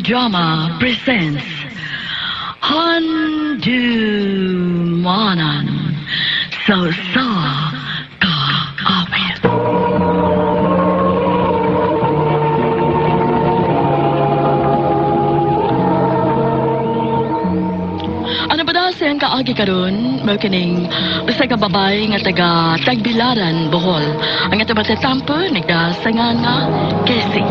Drama presents Handumanan sa Usa Ka Awit. Ano ba na siyang kaagi karon mao kining usa ka babae nga taga Tagbilaran, Bohol. Ang ato matatampo nagdasangan nga Casey.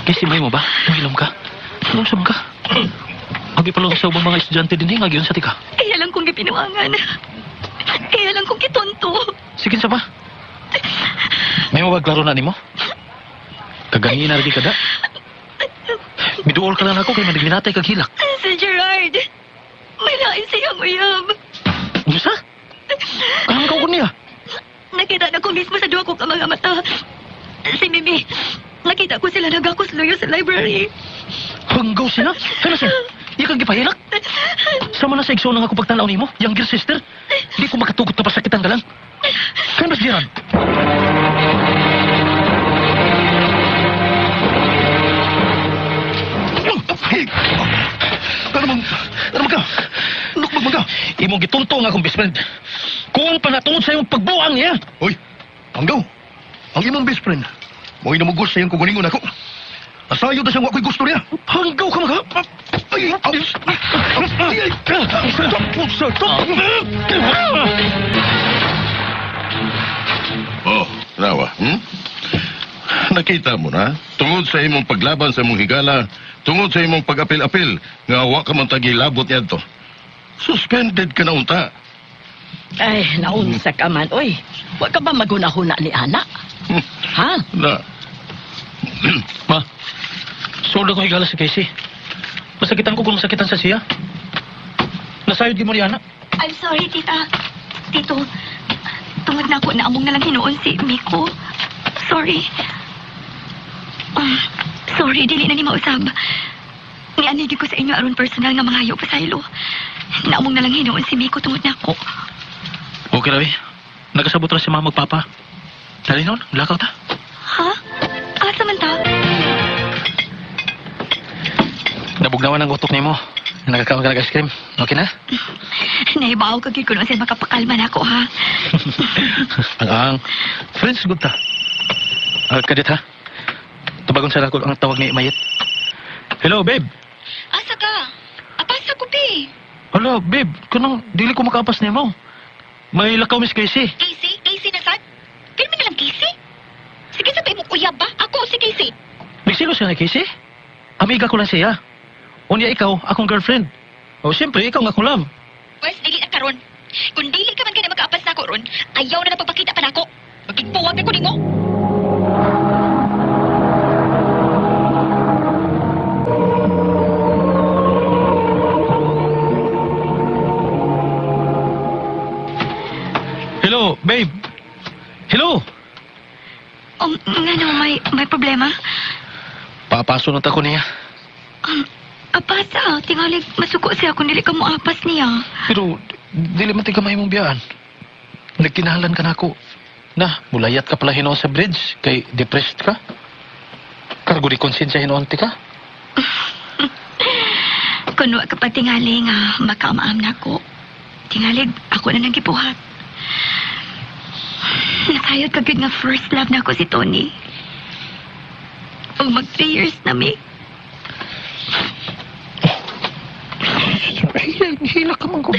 Casey, may mo ba? Mahilom ka? Nungsab ka? Abi pa lang sa ubang mga estudyante din eh, ngayon sa tika. Kaya lang kong gipinuangan. Kaya lang kong kitonto. Sige sa ba? May mo ba klaro na nimo? Kaganina rin ka da. Miduol ka lang ako kay madigminatay kag hilak. Si Gerard. May lain siyang uyab. Unsa? Kahang ko niya. Nakita na ko mismo sa duha ko ka mga mata. Si Mimi. Nakita ko sila nagakos luyo sa library. Hanggaw sila? Kaya siya? Iya kang gipahilak? Sama na sa igsoon nga ako pagtanaw nimo, younger sister. Di ko makatugot na pasakitan ka lang. Kaya mas Gerard? Hey! Ano bang, ano ba ka? Lukbag man ka? Imong gitunto nga akong best friend. Kung panatungod sa imong pagbuang niya. Hoy, Anggaw, ang imong best friend, mo'y namugos sa iyang kugulingon ako. Asayod na siyang wako'y gusto niya. Hanggaw ka maka... Ay, ay, ay, ay, Oh, nawa, Nakita mo na, tungod sa imong paglaban sa imong higala, tungod sa imong pag-apil-apil, nga wa ka man tagilabot niadto. Suspended ka na unta. Ay, naunsa ka man. Uy, wa ka ba maghuna-huna ni Ana? Ha? Na, Ma, sold ako higala si Casey. Masakitan ko kung masakitan sa siya. Nasayod di mo ni Ana. I'm sorry, tita. Tito, tungod na ako na among nalang hinuon si Miko. Sorry. Sorry, dili na ni mausab. Nianigi ko sa inyo aron personal nga mga hayo pasaylo. Naamong nalang hinuon si Miko tungod na ako. Okay, Rabi. Nagkasabot ra si mama magpapa. Dali noon, lakaw ta. Ha? Asa man ta? Nabugnawan ang utok nimo. Nagkakaon ka ng ice cream. Okay na? Naibaw ka gyud kuno sa makapakalma na ako, ha? Ang friends good ta. Kadit ha. Tubagon sa ako ang tawag ni Mayet. Hello, babe. Asa ka? Apasa ko, be. Hello, babe. Kunong dili ko makaapas nimo. May lakaw Miss Casey. Casey? Casey na sad? Pirmi na lang Casey? Sige sa imong uyab ba? Ako si Casey. Nagsilos ka na, Casey? Amiga ko lang siya. Unya ikaw, akong girlfriend. O siyempre, ikaw nga akong love. Pwes, dili na karon. Kung dili ka man ka na makaapas na ako ron, ayaw na napagpakita pa nako. Magigpuwag na ko nimo. Hello, babe. Hello. Ngano, may problema? Papasunod ako niya. Apasa, tingali masuko siya kung dili ka mo apas niya. Pero dili man tika mahimong biyaan. Nagkinahalan ka na ako. Na, mulayat ka pala hinuon sa bridge kay depressed ka. Kargo di konsensya hinuon ti ka. Kun wa ka pa tingali nga makaamaam na ako. Tingali ako na nang gibuhat. Nasayod ka gyud nga first love na ako si Tony. Ug mag 3 years na mi. Hila ka man ko.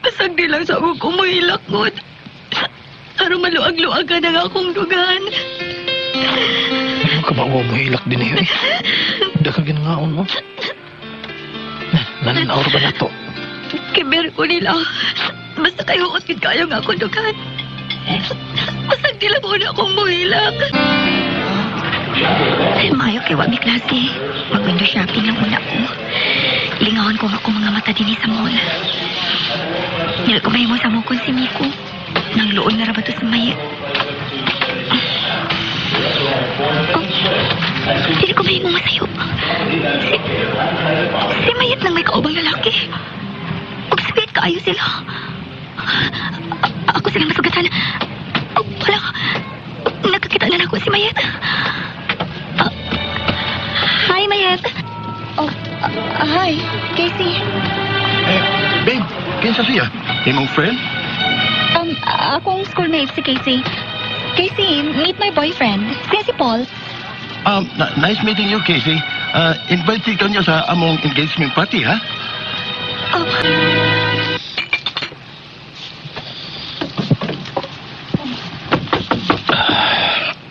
Basag di lang sa ako kumuhilak ngod. Aron maluag-luag ka na nga akong dugan. Ano ka ba mo hilak din eh? Da ka ginangaon mo. Nananaor ba na to? Kiber ko nila. Basta kayo huot kayo nga akong dugan. Basag di lang una akong muhilak. Ay, mayo kay wa mi klase. Mag-window shopping lang una ko. Lingawan ko nga akong mga mata dinhi sa mall. Dili ko mahimo sa mukon si Miko. Nang luon na ra ba to sa mayit? Oh, dili ko mahimo masayop. kaayo sila. Ako silang masugatan. Oh, wala. Nakakita na nako si Mayet. Hi, Mayet. Oh, hi, Casey. Eh, babe, kinsa siya? Imong friend? Akong schoolmate si Casey. Casey, meet my boyfriend. Siya si Paul. Nice meeting you, Casey. Invite ka niya sa among engagement party, ha? Oh.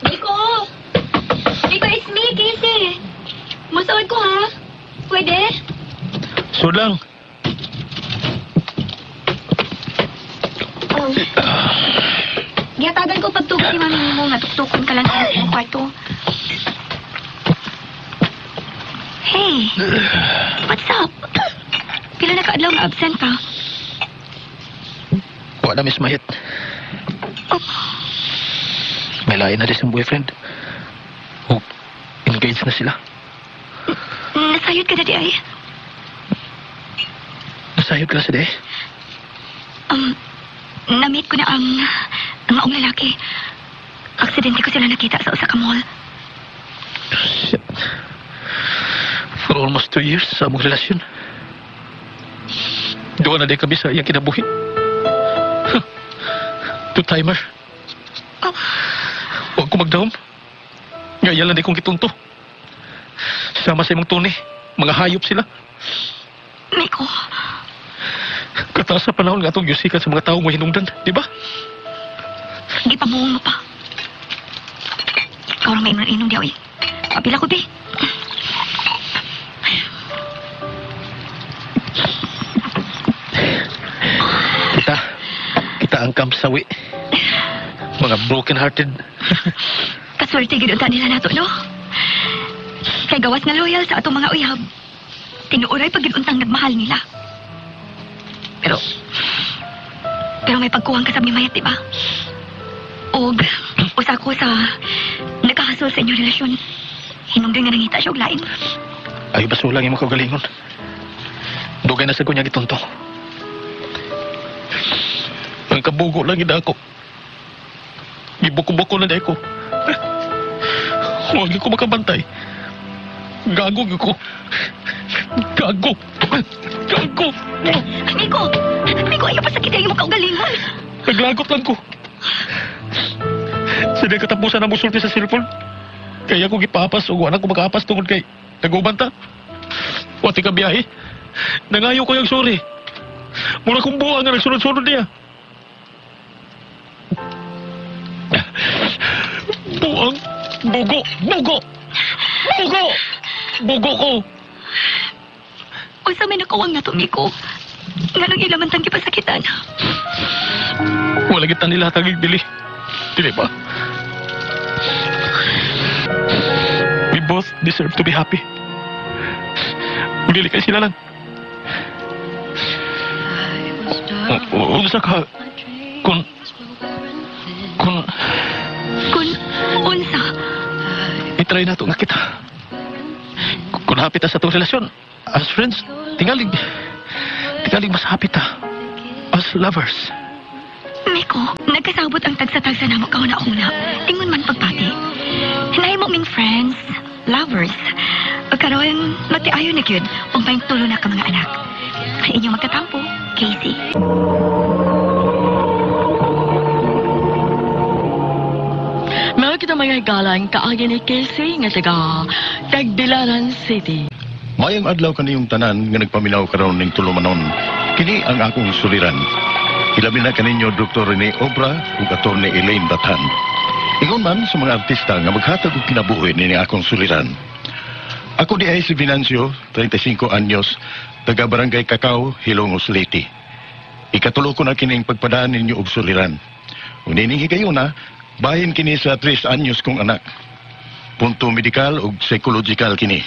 Nico! Nico, it's me, Casey. Musuod ko, ha? Pwede? Sud lang. Oh. Gihatagan ko pagtugod ni mami nimo nga tuktukon ka lang sa imong kwarto. Hey, what's up? Pila na kaadlaw nga absent ka? Wa na, Miss Mayet. Oh. May lain na din siyang boyfriend. Oh, engaged na sila. Nasayod ka na di ay. Nasayod ka na sa di. Na-meet ko na ang maong lalaki. Aksidente ko sila nakita sa usa ka mall. Shit. For almost 2 years sa among relasyon. Doon na di kami sa iyang kinabuhi. Huh. Two-timer. Oh. Huwag ko magdahom. Gaya lang di kong gitunto. Sama sa imong Tony. Mga hayop sila. Miko, Kataas sa panahon nga atong yusikan sa mga taong may hinungdan, di ba? gipamuong mo pa. Ikaw lang may inom di ay. Apila ko, be. Kita ang kamsawi. Mga broken-hearted. Kaswerte gid unta nila nato, no? Kay gawas nga loyal sa atong mga uyab. Tinuoray pag gid untang nagmahal nila. Pero may pagkuwang kasab ni Mayat, di ba? Og usa ko sa nakahasol sa inyong relasyon. Hinungdan nga nangita siya og lain. Ay, basulang imong kaugalingon. Dugay na sa kunya gitunto. Ang kabugo lang gid ako. Gibuko-buko na di ko. Huwag ko makabantay. Gago gyud ko. Gago. Gago. Miko! Miko, ayaw pa sakit ang imong kaugalingon. Naglagot lang ko. Sa di katapusan na musulti sa cellphone. Kaya ko gipapas ug wala ko makaapas tungod kay naguban ta. Wati ka biyahe. Nangayo ko yung sorry. Mura kong buwa nga nagsunod-sunod niya. Buang, bugo, bugo, bugo, bugo ko. Unsa may nakawang nato, Miko? Nganong ila man tang gipasakitan? Wala kita nila tagig dili. Dili ba? We both deserve to be happy. Dili kay sila lang. Unsa ka kung Kung unsa? I-try na to nga kita. Kung happy ta sa itong relasyon, as friends, tingalig mas happy ta as lovers. Miko, nagkasabot ang tagsa-tagsa na mo kahuna-huna. Ingon man pagpati. Hinahimo ming friends, lovers. Karon, magtiayon na gyud ug may tulo na ka mga anak. Ay inyong magkatampo, Casey. Meron kita mga galang kaagi ni Casey nga taga Tagbilaran City. Mayong adlaw kaniyong tanan nga nagpaminaw karon ning tulumanon. Kini ang akong suliran. Hilabi na kaninyo Dr. Rene Obra ug Atty. Elaine Bathan. Ingon man sa mga artista nga maghatag og kinabuhi nini akong suliran. Ako di ay si Venancio, 35 anyos, taga Barangay Cacao, Hilongos, Leyte. Ikatulo ko na kining pagpadaan ninyo og suliran. Ug nining higayuna, bahin kini sa 3 anyos kong anak. Punto medikal ug psychological kini.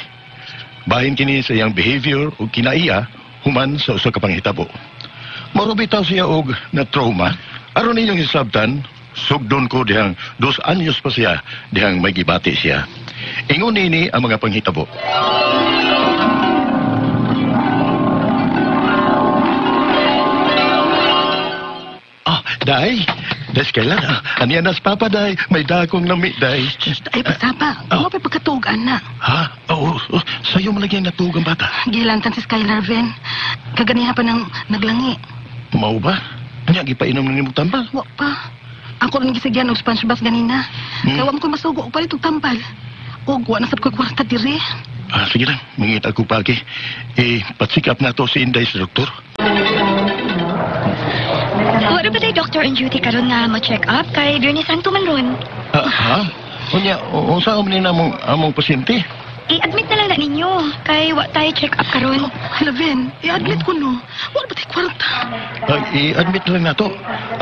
Bahin kini sa iyang behavior ug kinaiya human sa usa ka panghitabo. Mao bitaw siya og na trauma. Aron ninyong hisabtan, sugdon ko dihang 2 anyos pa siya dihang may gibati siya. Ingon nini ang mga panghitabo. Day, Day Skylar, aniya na si Papa, Day. May dagong lami, Day. Ay, pasapa. Oh. Mo pa pagkatuog, ana. Ha? Oo, oh, sa'yo mo lagi natuog ang bata. Gilantan si Skylar, Ven. Kaganiha pa nang naglangi. Mao ba? Nya, gipainom na nimo tambal. Wa pa. Ako rin gisigyan og sponge bath ganina. Kaya wa mo ko masugo og palit og tambal. Og wa na sad ko'y kwarta diri. Ah, sige lang, mangita ko pagi. Eh, patsick up na to si Inday sa doktor. Wala ba tayo doctor on duty karon nga mo-check up kay Biyernes Santo man ron? Ah, ha? Unya, unsa man ni namong among pasyente? I-admit na lang na ninyo kay wa tayo check up karon. Hala, Ven. I-admit ko, no. Wa ba tay kwarta? Ah, i-admit na lang nato.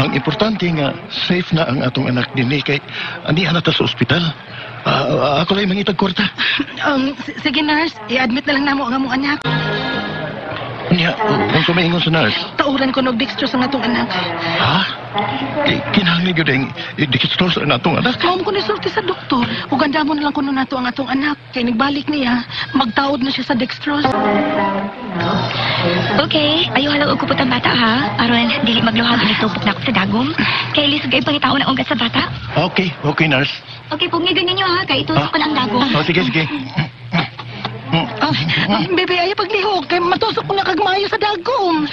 Ang importante nga safe na ang atong anak dinhi kay anihan na ta sa ospital. Ah, ah, ako lang mangitag kwarta. Sige, nurse. I-admit na lang namo ang among anak. Unya, unsa may ingon sa nurse? Tauran ko nog dextrose ang atong anak. Ha? Kinahanglan gyud ang dextrose ang atong anak. Mao mo ko nisulti sa doktor. Ug mo na lang kuno nato ang atong anak. Kay nagbalik niya, magtaod na siya sa dextrose. Okay, ayo halang og kupot ang bata ha. Aron dili magluhag ini tupok nako sa dagom. Kay lisod kay pangitaon ang ugat sa bata. Okay, okay nurse. Okay, pugni ninyo ha kay itusok ko na ang dagom. Oh, sige, sige. Ah, bebe, ayaw paglihok. Kay matusok ko na kag maayo sa dagom.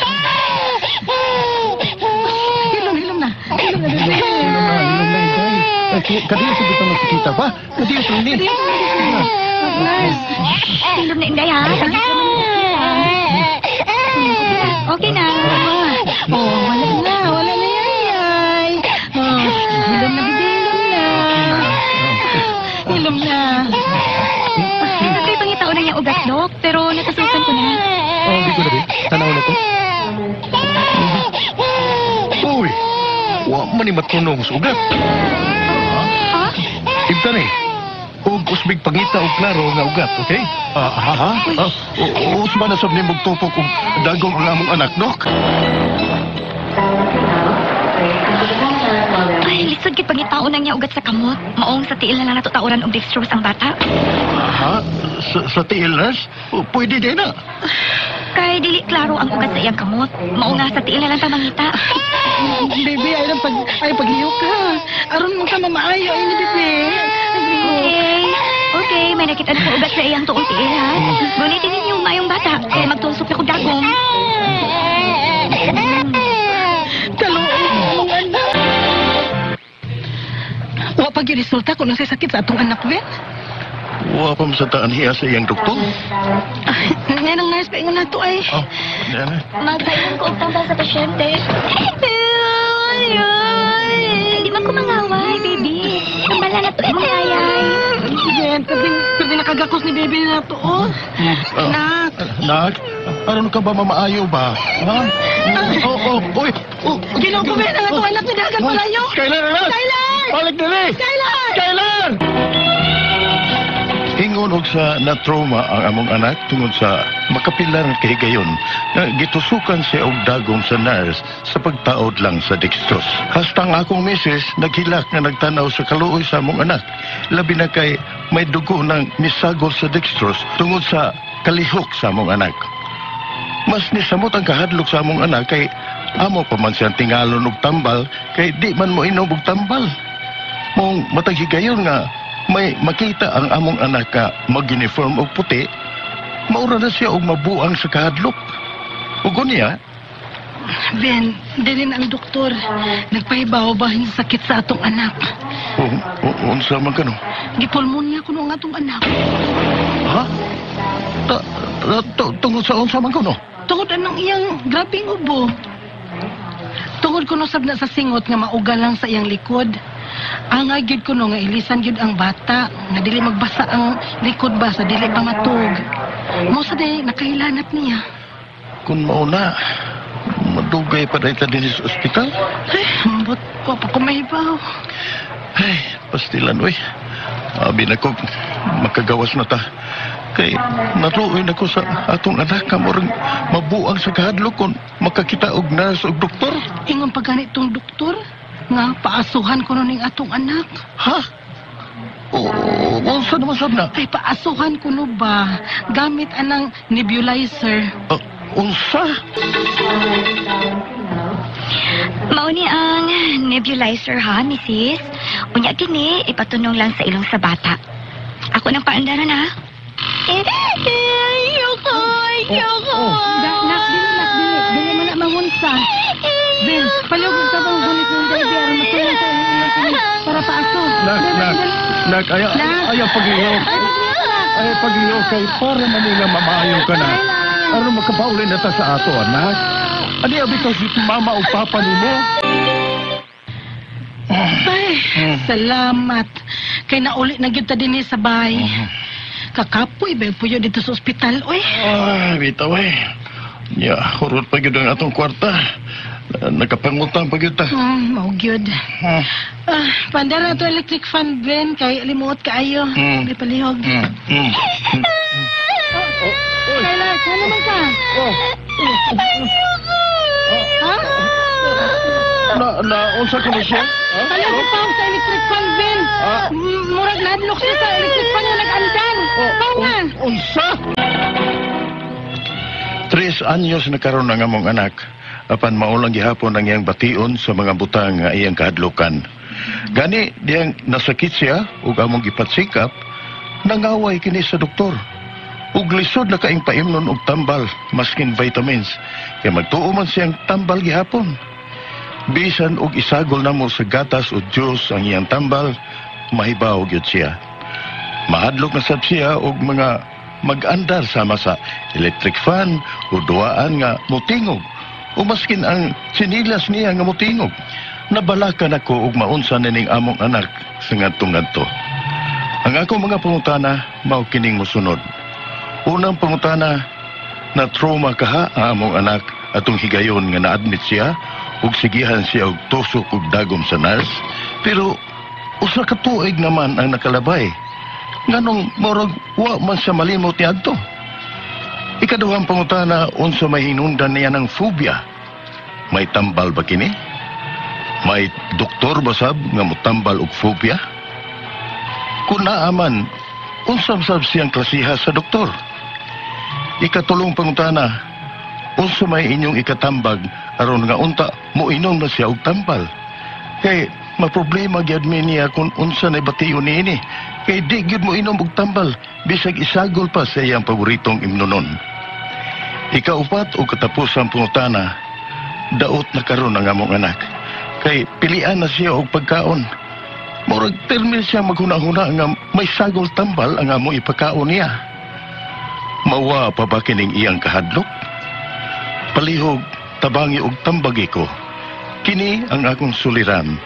Hilom, hilom na. Hilom na, bebe. Hilom na, hilom na, Inday. Kadiyo sa bitang nakikita ba? Kadiyo sa ini. Nurse. Hilom na, Inday, ha. Okay na. Oh, wala na. Wala na yay. Oh, hilom na, bebe. Hilom na. Hilom na. Lisod kay pangitaon na iyang ugat, Dok, pero natusukan ko na. Oh, hindi ko na, be. Tanaw na to. Uy! Wa man ni matunong sa ugat. Ha? Ibtan eh. Og usbig pangita og klaro nga ugat, okay? Ah, ha, ha? Ah, usba na sab nimog tupok og dagong ang among anak, Dok. Ay, lisod kay pangitaon na niya ugat sa kamot. Maong sa tiil na lang nato tauran og dextrose ang bata. Ha? Sa tiil, nurse? O, pwede din na. Kay dili klaro ang ugat sa iyang kamot. Mao nga sa tiil na lang ta mangita. Bebe, ay paglihok ka. Aron mo ka mamaayo ay ni bebe. Okay. Okay, may nakita na ko ugat sa iyang tuong tiil ha. Gunitin ninyo maayong bata kay magtusok na ko dagom. Kaluoy mong anak. Wa pa gyud resulta kung unsay sakit sa atong anak, Ben. Wa pa masataan hiya sa iyang doktor. Ay, ngayon ang nurse paingon nato ay. Oh, yan na. Magpaingon ko og tambal sa pasyente. Ay, ay. Hindi man ko mangaway, baby. Tambala na to imong yayay. Ben, pwede, pwede nakagakos ni baby na to, oh. Ah. Nak. Nak, aron ka ba mamaayo ba? Ha? Oh, oh, uy. Oh, Ginoo ko, Ben, ang atong anak ni dagan palayo. Skylar, anak! Skylar! Balik dili! Skylar! Skylar! Ingon og sa na-trauma ang among anak tungod sa makapilar nga kahigayon nga gitusukan siya og dagom sa nurse sa pagtaod lang sa dextrose. Hasta ang akong misis naghilak nga nagtanaw sa kaluoy sa among anak. Labi na kay may dugo ng misagol sa dextrose tungod sa kalihok sa among anak. Mas nisamot ang kahadlok sa among anak kay amo pa man siyang tingalon og tambal kay di man mo inom og tambal. Mong matag higayon nga may makita ang among anak ka mag-uniform og puti, maura na siya og mabuang sa kahadlok. Ug unya, Ben, dili na ang doktor. Nagpahibaw ba sa sakit sa atong anak? Unsa man kano? Gipulmonya kuno ang atong anak. Ha? Tungod sa unsa man kuno? Tungod anong iyang grabeng ubo. Tungod kuno sab na sa singot nga mauga lang sa iyang likod. Angay gyud kuno nga ilisan gyud ang bata nga dili magbasa ang likod ba sa dili pa matug. Mo sa day nakahilanat niya. Kung mauna, madugay pa dahil ta dinhi sa ospital. Ay, ambot ko pa ko mahibaw. Ay, pastilan, uy. Abi na ko, makagawas na ta. Kay naruoy na ko sa atong anak ka murag mabuang sa kahadlok kung makakita og nurse og doktor. Ingon pa gani tong doktor nga paasuhan ko ning atong anak. Ha? O, unsa naman sab na? Ay, paasuhan ko no ba gamit anang nebulizer. Unsa? Mao ni ang nebulizer ha, misis. Unya kini, ipatunong lang sa ilong sa bata. Ako nang paandaran ha. Eh, ayoko, ayoko. Da, nak, dili, nak, dili. Dili man na mangunsa. Ben, palihog sa bang gunit ng baby aron matulong sa iyong ilong kini para paaso. Nak, Ben, nak, dali. nak, ayaw, Nak. ayaw paglihok. Ayaw paglihok kay para manila mamaayo ka na. Aron makapauli na ta sa ato, anak. Ani abi si mama o papa nimo? Ay, salamat. Kay nauli na gyud ta dinhi sa bahay. Kakapoy ba yung puyo dito sa ospital, oy? Ay, bitaw eh. Ya, hurot pa gyud ang atong kwarta. Nakapangutang pa gyud ta. Mao gyud. Ah, pandara to electric fan, Ben, kay limuot kaayo. May palihog. Kayla, kano man ka? Oh. Ha? Na, unsa ka mo siya? Ha? Palihog pa sa electric fan, Ben. Ah. Murag nahadlok siya sa electric fan nga nag-andar. Oh, Pao nga. Unsa? 3 anyos na karon ang among anak. Apan mao lang gihapon ang iyang bation sa mga butang nga iyang kahadlukan. Gani diyang nasakit siya ug among gipa-check up, nangaway kini sa doktor. Ug lisod na kaing paimnon og tambal maskin vitamins kay magtuo man siyang tambal gihapon. Bisan og isagol namo sa gatas o juice ang iyang tambal, mahibaw gyud siya. Mahadlok na sab siya og mga mag-andar sama sa electric fan o duwaan nga mutingog o maskin ang tsinilas niya nga mutingog. Nabalakan ako og maunsa nining among anak sa ngadto-ngadto. Ang akong mga pangutana mao kining mosunod. Unang pangutana, na trauma kaha ang among anak atong higayon nga na-admit siya ug sigihan siya og tusok ug dagom sa nurse, pero 1 ka tuig naman ang nakalabay? Nganong murag wa man siya malimot niadto? Ikaduhang pangutana, unsa may hinungdan niya ng phobia? May tambal ba kini? May doktor ba sab nga motambal og phobia? Kung naa man, unsa sab siyang klasiha sa doktor? Ikatulong pangutana, unsa may inyong ikatambag aron nga unta moinom na siya og tambal? Kay maproblema gyud mi niya kung unsa na bation niini. Kay di gyud mo inom og tambal bisag isagol pa sa iyang paboritong imnonon. Ikaupat o katapusang pangutana, daot na karon ang among anak. Kay pilian na siya og pagkaon. Murag permi siya maghuna-huna nga may sagol tambal ang among ipakaon niya. Mawa pa ba kining iyang kahadlok? Palihog, tabangi og tambagi ko. Kini ang akong suliran,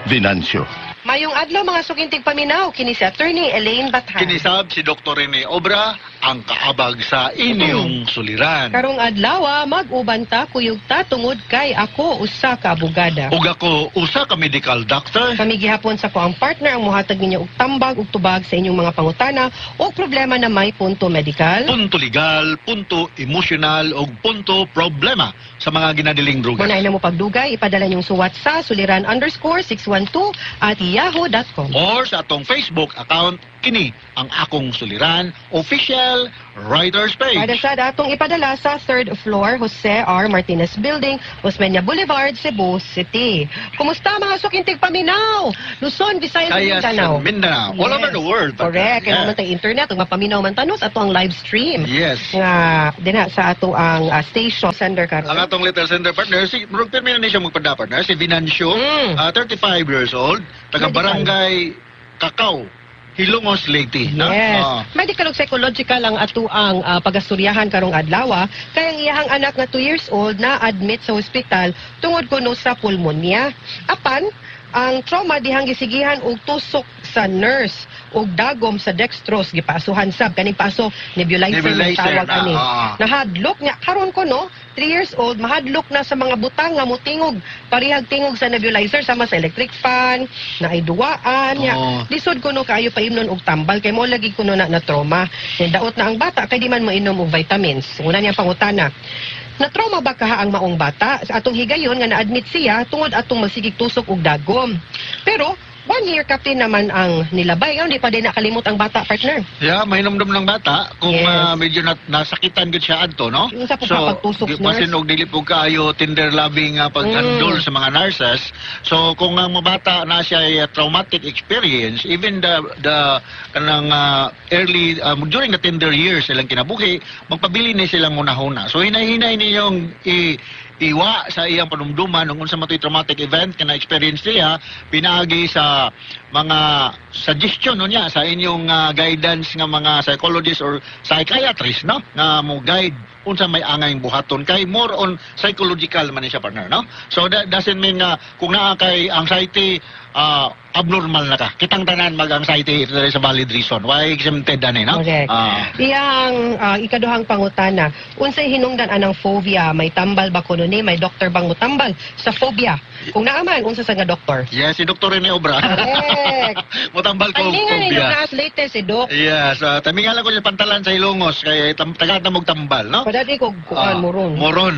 Venancio. Mayong adlaw, mga suking tigpaminaw, kini si Attorney Elaine Bathan. Kini sab si Dr. Rene Obra, ang kaabag sa inyong suliran. Karong adlaw, mag-uban ta, kuyog ta tungod kay ako usa ka abogada. Ug ako usa ka medical doctor. Kami gihapon sa ko ang partner ang muhatag ninyo og tambag ug tubag sa inyong mga pangutana o problema na may punto medical, Punto legal, punto emosyonal ug punto problema sa mga ginadiling druga. Muna na mo pagdugay, ipadala niyong suwat sa suliran_612@yahoo.com. Or sa atong Facebook account, kini ang akong suliran official writers page. Para sa atong ipadala sa third floor, Jose R. Martinez Building, Osmeña Boulevard, Cebu City. Kumusta, mga suking tigpaminaw? Luzon, Visayas, Visayas, Mindanao. Mindanao. All over the world. Correct. Kaya naman tayo internet, ug mapaminaw man tanos ato ang live stream. Nga dinha sa ato ang station sender karon. Ang atong letter sender partner, si murag pirmi na ni siya magpada partner, si Venancio, 35 years old, taga Medical. Barangay Cacao, Hilongos, Leyte. No? Yes. Medical ug psychological ang atuang pagastoryahan karong adlaw kay ang iyahang anak nga 2 years old na admit sa ospital tungod kuno sa pulmonya. Apan ang trauma dihang gisigihan og tusok sa nurse og dagom sa dextrose, gipasuhan sab kaning paso, nebulizer, Nebulizer nebulizer tawag na, ani. Nahadlok niya karon ko no, 3 years old, mahadlok na sa mga butang nga mutingog parehag tingog sa nebulizer sama sa electric fan na ay duwaan niya. Lisod kuno kaayo paimnon og tambal kay mo lagi kuno na na trauma. Nya daot na ang bata kay di man moinom og vitamins. Una niyang pangutana, na-trauma ba kaha ang maong bata sa atong higayon nga na-admit siya tungod atong magsigig tusok og dagom? Pero 1 year kapin naman ang nilabay. Hindi pa din nakalimot ang bata, partner. Yeah, mahinomdom ng bata kung medyo nasakitan gud siya adto, no? Yung sa pagpapagtusok, So, basin nurse. Og dili po kaayo tender loving pag-handle sa mga nurses. So, kung ang mga bata na siya ay traumatic experience, even the kanang early during the tender years silang kinabuhi, magpabili ni silang hunahuna. So, hinay-hinay ninyong iwa sa iyang panumduman nung unsa man to'y traumatic event nga na-experience niya pinaagi sa mga suggestion no niya sa inyong guidance nga mga psychologist or psychiatrist, no, nga mo guide unsa may angayng buhaton kay more on psychological man ni siya, partner, no? So that doesn't mean nga kung naa kay anxiety, abnormal na ka. Kitang tanan mag-anxiety if there is a valid reason why exempted ani, no? Correct. Iyang ikaduhang pangutana, unsay hinungdan anang phobia? May tambal ba kuno ni? May doktor bang mutambal sa phobia? Kung naa man, unsa sa nga doktor? Yes, si Dr. Rene Obra. Correct. Mutambal ko Timingan ninyo phobia. na as latest si Doc. Yes, tamingan lang ko yung pantalan sa Hilongos kay taga na tambal, no? Padadi ko kuan moron. Moron.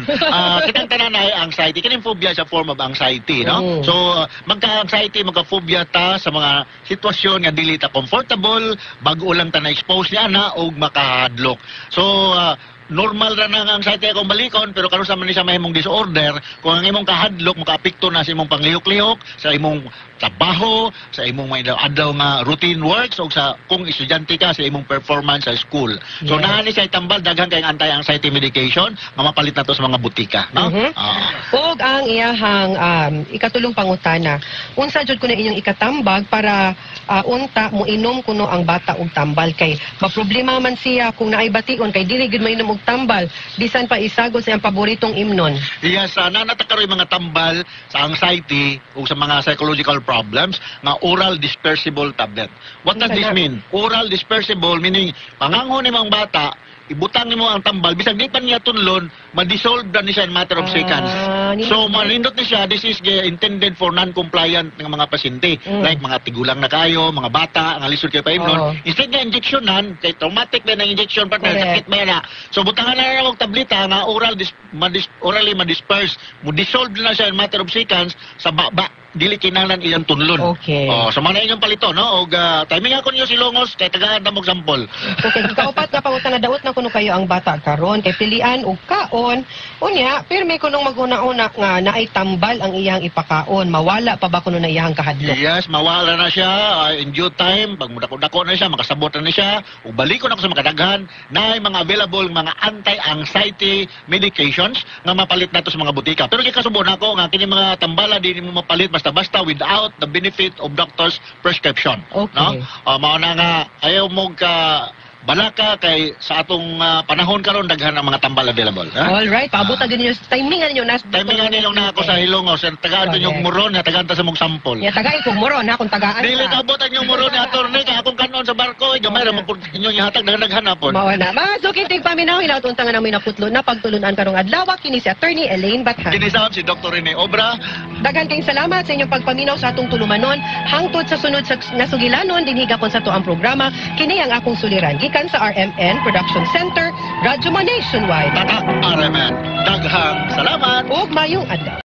Kitang tanan ay anxiety. Kining phobia sa form of anxiety, no? So, magka-anxiety, magka-phobia ta sa mga sitwasyon nga dili ta comfortable, bag-o lang ta na-expose niya na og makahadlok. So, normal ra na ang anxiety akong balikon, pero karon sa man ni siya mahimong disorder kung ang imong kahadlok makaapekto na sa imong panglihok-lihok, sa imong trabaho, sa imong mga adlaw nga routine works o sa kung estudyante ka, sa imong performance sa school. So naa ni siya tambal, daghan kay anti-anxiety medication nga mapalit na to sa mga butika, no? Ug ang iyahang ikatulong pangutana, unsa jud kuno inyong ikatambag para unta moinom kuno ang bata og tambal kay maproblema man siya kung naay bation kay dili gud mainom og tambal bisan pa isagol sa iyang paboritong imnon? Yes, naa na karoy mga tambal sa anxiety o sa mga psychological problems nga oral dispersible tablet. What does this Unsa na? mean? Oral dispersible meaning panganghon nimo ang bata, ibutang nimo ang tambal, bisag di pa niya tunlon, ma-dissolve na ni siya in matter of seconds. So manindot ni siya, this is intended for non-compliant nga mga pasyente. Like mga tigulang na kayo, mga bata, nga lisod kay paimnon. Instead nga injectionan, kay traumatic na ang injection, partner, sakit ba na. So butangan na lang og tableta nga orally ma-disperse, mo dissolve na siya in matter of seconds sa baba. Dili kinahanglan iyang tunlon. Oh, so mana inyong palito, no? Og timing ako niyo si Longos kay tagaan na mo example. Okay, ikaupat nga pangutana, daot na kuno kayo ang bata karon kay pilian og kaon. Unya, pirmi kunong maguna-una nga naay tambal ang iyang ipakaon. Mawala pa ba kuno na iyang kahadlok? Yes, mawala na siya in due time. Pag mudako-dako na siya, makasabot na ni siya. Ug balikon ako sa makadaghan na mga available mga anti-anxiety medications nga mapalit nato sa mga butika. Pero gikasubo nako nga kini mga tambala di mo mapalit basta-basta without the benefit of doctor's prescription. No? Mao na nga ayaw mo ka balaka kay sa atong panahon karon daghan ang mga tambal available. Ha? All right, paabot na ninyo timingan ninyo nas. Timingan ninyo na ako sa Hilongos, tagaan yung muron, tagaan ta sa mong sample. Ya tagain kog moron ha kung tagaan Dili ka. kabot ang inyong muron ni attorney kay akong kanon sa barko ay gamay ra man pud inyong ihatag daghan hapon. Mao na. Mga suking tigpaminaw, hinaut unta nga namoy naputlo na pagtulunan karong adlaw, kini si Attorney Elaine Bathan. Kini sa si Dr. Rene Obra. Daghan kayong salamat sa inyong pagpaminaw sa atong tulumanon. Hangtod sa sunod sa nasugilanon dinhi gapon sa atuang programa, kini ang akong suliran gikan sa RMN Production Center, Radyo Mo Nationwide. Tatak RMN. Daghang salamat. Ug mayong adlaw.